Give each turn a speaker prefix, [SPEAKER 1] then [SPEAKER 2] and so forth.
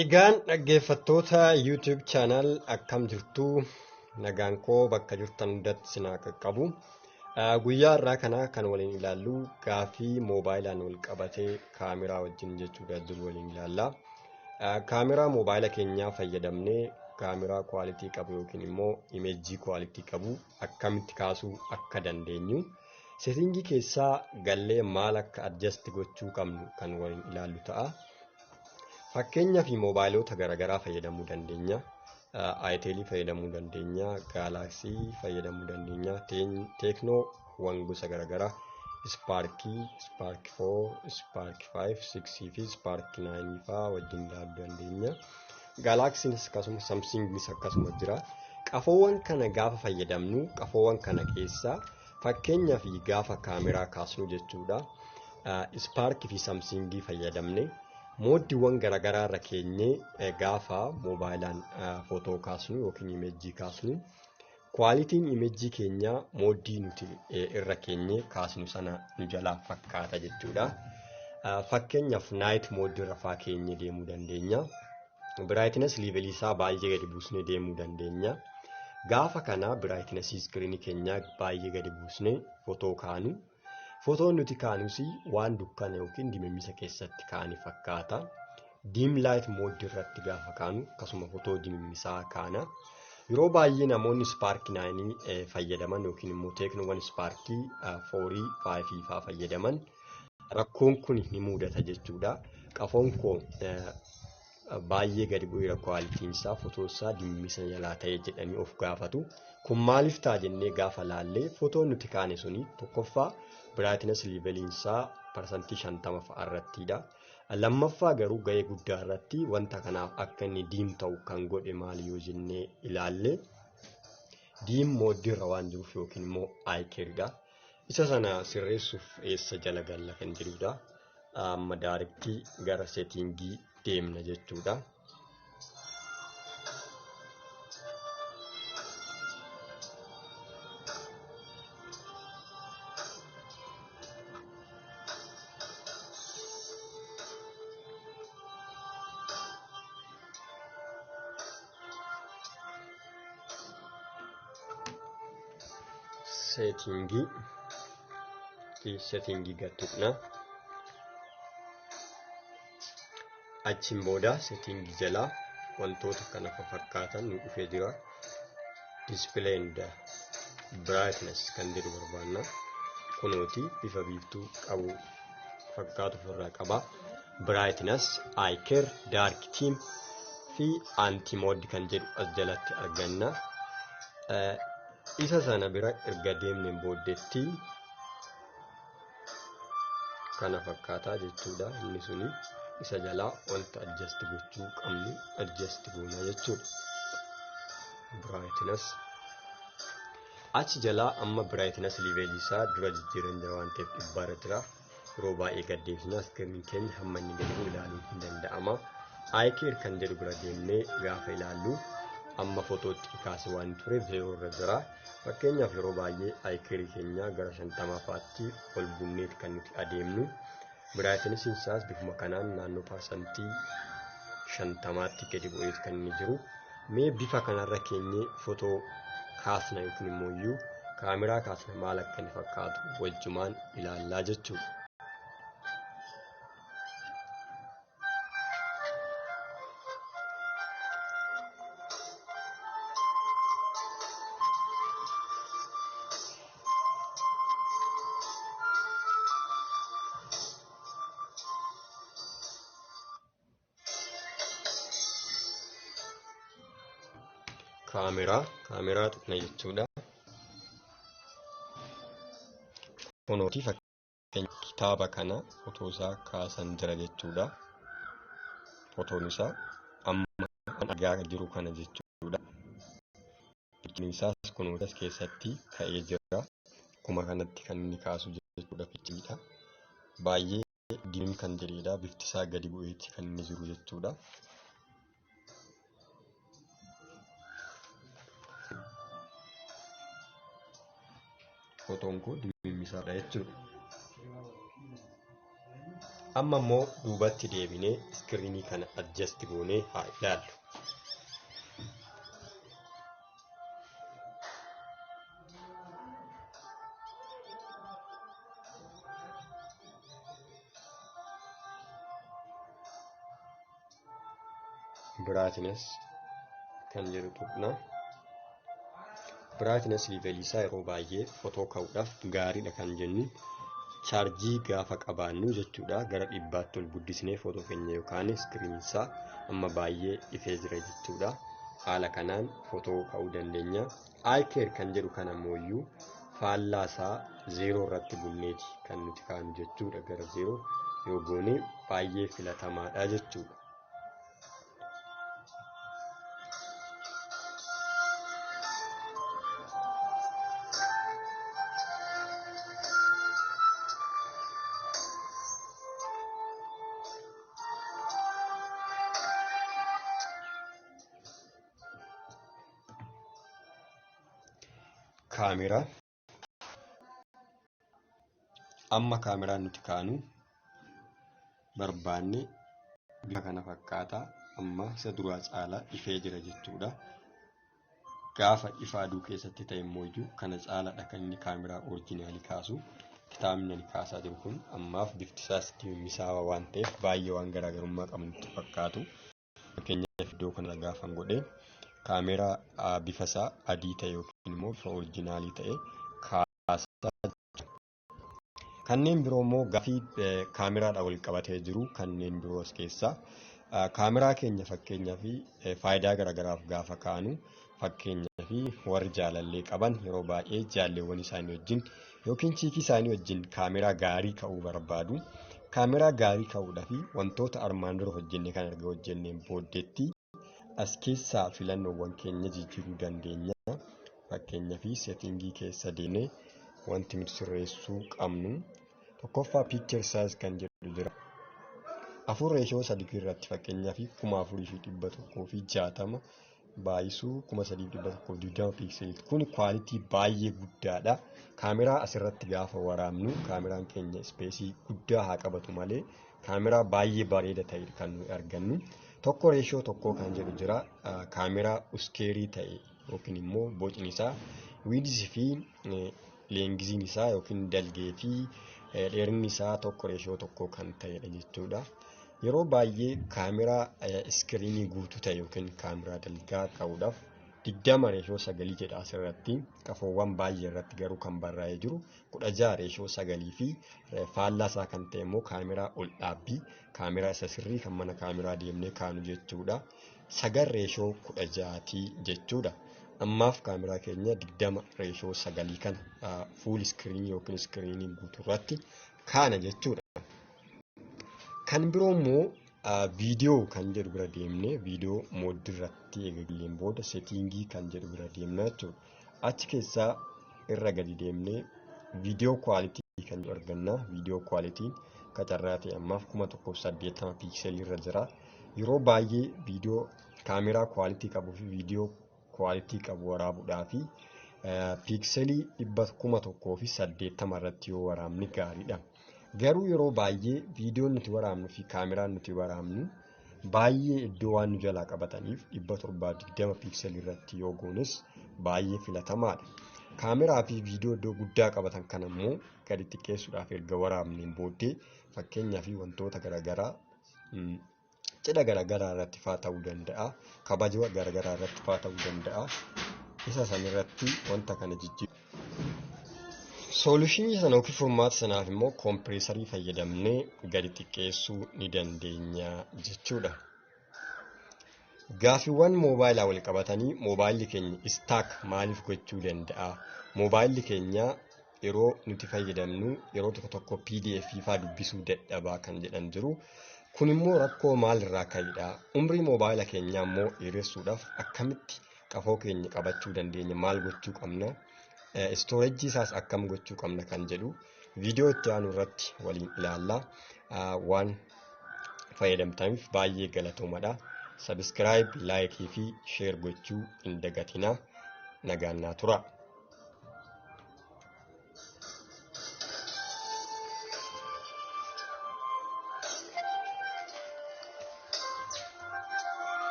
[SPEAKER 1] Egaan dhaggeeffattoota YouTube channel akkam jirtu, nagaan koo bakka jirtan hundatti isin haa qaqqabu. Guyyaa har'aa kana kan waliin ilaallu gaaffii moobaayilaan wal qabatee kaameraa wajjin jechuudha jiru waliin ilaalla. Kaameraa moobaayila keenyaa fayyadamnee kaameraa kwaalitii qabu yookiin immoo imeejjii kwaalitii qabu akkamitti kaasuu akka dandeenyu seetingii keessaa gallee maal akka adjust gochuu qabnu kan waliin ilaallu ta'a. Fakkeenyaaf moobaayiloota garaagaraa fayyadamuu dandeenya. Ayiteelii fayyadamuu dandeenya, Gaalaaksii fayyadamuu dandeenya, Teeknoowwan gosa garaagaraa, Ispaarkii, Ispaark 4, Ispaark 5, 6 fi Ispaark 9 fa'aa wajjin ilaaluu dandeenya. Gaalaaksiinis akkasuma, Samsiingis akkasuma jira. Qafoowwan kana gaafa fayyadamnu, qafoowwan kana keessaa fakkeenyaaf gaafa kaameraa kaasnu jechuudha. Ispaarkii fi Samsiingii fayyadamne mooddiiwwan garaagaraa irra keenyee gaafa moobaayilaan footoo kaasnu yookiin imeejjii kaasnu, kwaalitiin imeejjii keenyaa mooddii nuti irra keenyee kaasnu sana nu jalaa fakkaata jechuudha. Fakkeenyaaf naayit mooddii irra faa keenyee deemuu dandeenya. Biraayitinas liivelii isaa baay'ee gadi buusnee deemuu dandeenya. Gaafa kana biraayitinesii iskiriinii keenyaa baay'ee gadi buusnee footoo kaanu. Fotoon nuti kaanus waan dukkana yookiin dimimmisa keessatti kaane fakkaata. Dim light mode irratti gaafa kaanu akkasuma fotoo dimimmisaa kaana. Yeroo baay'ee namoonni Spark 9 fayyadaman yookiin immoo teeknoowwan Spark 4, 5 faa fayyadaman rakkoon kun ni mudata jechuudha. Qafoon koo baay'ee gadi bu'eera, kwaalitiin isaa fotoo isaa dimimmisa jalaa ta'e jedhanii of gaafatu. Kun maaliif ta'a jennee gaafa laallee, fotoon nuti kaane suni tokkoffaa biraayitinas liiveliin isaa 50% fa'a irrattidha. Lammaffaa garuu ga'ee guddaa irratti wanta kanaaf akka inni diim ta'u kan godhe maali yoo jennee ilaalle, diim mooddiirra waan jiruuf yookiin immoo aayikeeridha. Isa sana sirreessuuf eessa jala galla kan jedhudha. Amma daarektii gara seetiingii deemna jechuudha. Seetingii fi seetingii gad tuqna. Achiin booda seetingii jalaa wantoota kana fakkaatan nu dhufee jira. Display and brightness kan jedhu barbaanna. Kunooti bifa biiftuu qabu fakkaatu ofirraa qaba. Brightness, eye care, dark theme fi anti mode kan jedhu as jalatti arganna. Isa sana bira erga deemneen booddeetti kana fakkaataa jechuudha. Inni suni isa jalaa wanta adjust gochuu qabnu adjust goona jechuudha. Brightness achi jalaa amma brightness level isaa dura jijjiiran jira waan ta'eef 100rra jira. Yeroo baay'ee gad deebisna, iskiriiniin keenya hamma inni gadi bu'u ilaaluun hin danda'ama. Eye care kan jedhu bira deemnee gaafa ilaallu, amma fotootti kaase waan tureef 0 irra jira. Fakkeenyaaf yeroo baay'ee eye care keenya gara 50 fa'aatti ol bunneeti kan nuti adeemnu. Brightness isaas bifuma kanaan naannoo 50%tti gadi bu'eeti kan inni jiru. Mee bifa kanarra keenyee fotoo kaasna yookiin immoo iyyuu kaameraa kaasna, maal akka inni fakkaatu wajjumaan ilaallaa jechuudha. Kaameraa tuqna jechuudha. Kunooti fakkeenya kitaaba kana fotoo isaa kaasan jira jechuudha. Fotoon isaa amma kan argaa jiru kana jechuudha. Fakkiin isaas kunooti as keessatti ka'ee jira. Akkuma kanatti kan inni kaasu jechuudha fichiidha. Baay'ee diim kan jedhedha. Bifti isaa gadi bu'eeti kan inni jiru jechuudha. Fotoon koo dimimmisaadha jechuudha. Amma immoo duubatti deebinee iskiriinii kana adjust goonee haa ilaallu. Brightness kan jedhu tuqna. Brightness level isaa yeroo baay'ee fotoo ka'uudhaaf gaariidha kan jennu chaarjii gaafa qabaannu jechuudha. Gara 100tti ol guddisnee fotoo keenya yookaan iskiriinii isaa amma baay'ee ifee jira jechuudha. Haala kanaan fotoo ka'uu dandeenya. Eye care kan jedhu kana ammoo faallaa isaa 0 irratti bunneeti kan nuti kaa'annu jechuudha. Gara 0 yoo goone baay'ee filatamaadha jechuudha. Kaameraa. Amma kaameraan nuti kaanu barbaanne bifa kana fakkaata. Amma isa duraa caalaa ifee jira jechuudha. Gaafa ifa aduu keessatti ta'e immoo kana caalaadha kan inni kaameraa orijinaalii kaasu. Kitaabni ani kaasaa jiru kun ammaaf bifti isaas misaawaa waan ta'eef baay'ee waan garaagarummaa qabu nutti fakkaatu. Fakkeenyaaf iddoo kana gaafan godhee kaameraa bifa isaa adii ta'e yookiin immoo bifa orijinaalii ta'e kaasaa jira. Kanneen biroo immoo gaafii kaameraadhaan wal qabatee jiru kanneen biroo as keessaa kaameraa keenya fakkeenyaaf faayidaa garaagaraaf gaafa kaanu fakkeenyaaf warri jaalallee qaban yeroo baay'ee jaalleewwan isaanii wajjin yookiin chiikii isaanii wajjin kaameraa gaarii ka'uu barbaadu. Kaameraa gaarii ka'uudhaaf wantoota armaan dura hojjenne kan erga hojjenneen booddeetti as keessaa filannoowwan keenya jijjiiruu dandeenya. Fakkeenyaaf seetingii keessa deemnee wanti nuti sirreessuu qabnu tokkoffaa picture size kan jedhu jira. 4:3 irratti fakkeenyaaf 4160 baay'isuu 3120 piikselii. Kun kwaalitii baay'ee guddaadha. Kaameraa asirratti gaafa waraabnu kaameraan keenya ispeesii guddaa haa qabatu malee kaameraa baay'ee bareeda ta'e kan nuyi argannu. 1:1 kan jedhu jira. Kaameraa uskeerii ta'e yookiin immoo bocni isaa wiidzi fi leengiziin isaa yookiin dalgee fi dheerinni isaa 1:1 kan ta'edha jechuudha. Yeroo baay'ee kaameraa iskiriinii guutuu ta'e yookiin kaameraa dalgaa ka'uudhaaf 20:9 jedha asirratti. Qafoowwan baay'ee irratti garuu kan barraa'ee jiru 16:9 fi faallaa isaa kan ta'e immoo kaameraa ol dhaabbii kaameraa isa sirrii kan mana kaameraa deemnee kaanu jechuudha. 9:16 jechuudha. Ammaaf kaameraa keenya 20:9 kana fuul iskiriinii yookiin iskiriinii guutuu irratti kaana jechuudha. Kan biroo immoo viidiyoo kan jedhu bira deemnee viidiyoo mooddii irratti eegaleen booda seetiingii kan jedhu bira deemna jechuudha. Achi keessaa irra gadi deemnee viidiyoo kwaalitii kan jedhu arganna. Viidiyoo kwaalitiin qacarraa ta'e ammaaf 1080 piikselii irra jira. Yeroo baay'ee viidiyoo kaameraa kwaalitii qabuu fi viidiyoo kwaalitii qabu waraabuudhaa fi piikselii 1080 irratti yoo waraabne gaariidha. Garuu yeroo baay'ee viidiyoon nuti waraabnu fi kaameraan nuti waraabnu baay'ee iddoo waan nu jalaa qabataniif 720 piikselii irratti yoo goones baay'ee filatamaadha. Kaameraa fi viidiyoo iddoo guddaa qabatan kana immoo gadi xiqqeessuudhaaf erga waraabneen booddee fakkeenyaa fi wantoota garaagaraa cidha garaagaraa irratti faa ta'uu danda'a. Kabaja garaagaraa irratti faa ta'uu danda'a. Isa sanirratti wanta kana jijjiiru. Soolushinii sana yookiin furmaata sanaaf immoo kompireesarii fayyadamnee gadi xiqqeessuu ni dandeenya jechuudha. Gaaffiiwwan moobaayilaa wal qabatanii moobaayilli keenya istaak maaliif gochuu danda'a? Moobaayilli keenya yeroo nuti fayyadamnu yeroo tokko tokko PDF faa dubbisuu dadhabaa kan jedhan jiru. Kun immoo rakkoo maalirraa ka'edha? Umrii moobaayila keenyaa immoo dheeressuudhaaf akkamitti qafoo keenya qabachuu dandeenya? Maal gochuu qabna? Istoorejii isaas akkam gochuu qabna kan jedhu viidiyoo itti aanu irratti waliin ilaalla. Waan fayyadamtaniif baay'ee galatoomadha. Sabiskiraayib, laayikii fi sheer gochuu hin dagatinaa. Nagaan naa tura.